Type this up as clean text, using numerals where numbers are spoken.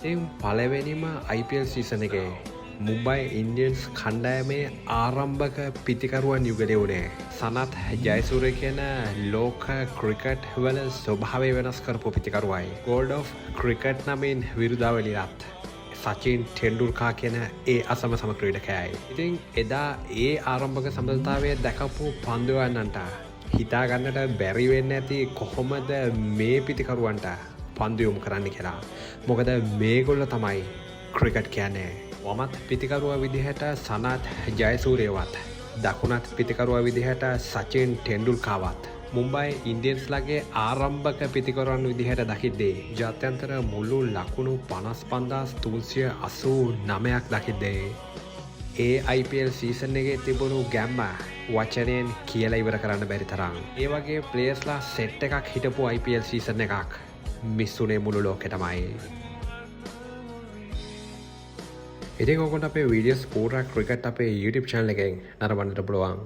ඉතින් පළවෙනිම IPL season එකේ මුම්බයි ඉන්ඩියන්ස් කණ්ඩායමේ ආරම්භක පිතිකරුවන් යුගලේ වුණේ සනත් ජයසූරිය කියන ලෝක ක්‍රිකට් වල ස්වභාවය වෙනස් කරපු පිතිකරුවයි, ගෝඩ් ඔෆ් ක්‍රිකට් නමින් විරුදාවලියත් සචින් ටෙන්ඩුල්කා කියන ඒ අසම සම ක්‍රීඩකයයි. ඉතින් එදා ඒ ආරම්භක සබඳතාවය දැකපු පන්දුවන්නන්ට හිතා ගන්නට බැරි වෙන්න ඇති කොහොමද මේ පිතිකරුවන්ට පන්දු යොමු කරන්න කියලා. මොකද මේගොල්ල තමයි ක්‍රිකට් කියන්නේ. වමත් පිතිකරුවා විදිහට සනත් ජයසූරියවත්, දකුණත් පිතිකරුවා විදිහට සචින් ටෙන්ඩුල්කාවත් මුම්බයි ඉන්ඩියන්ස්ලගේ ආරම්භක පිතිකරුවන් විදිහට දකිද්දී, ජාත්‍යන්තර මුළු ලකුණු 55,389ක් දකිද්දී, ඒ IPL season එකේ තිබුණු ගැම්ම වචනයෙන් කියලා ඉවර කරන්න බැරි තරම්. ඒ වගේ ප්ලේයර්ස්ලා සෙට් එකක් හිටපු IPL season එකක් මිස් වුණේ මුළු ලෝකෙටමයි. ඉතින් ඔයගොල්ලන්ට අපේ වීඩියෝස් පූරා ක්‍රිකට් අපේ YouTube channel එකෙන් නරඹන්නට පුළුවන්.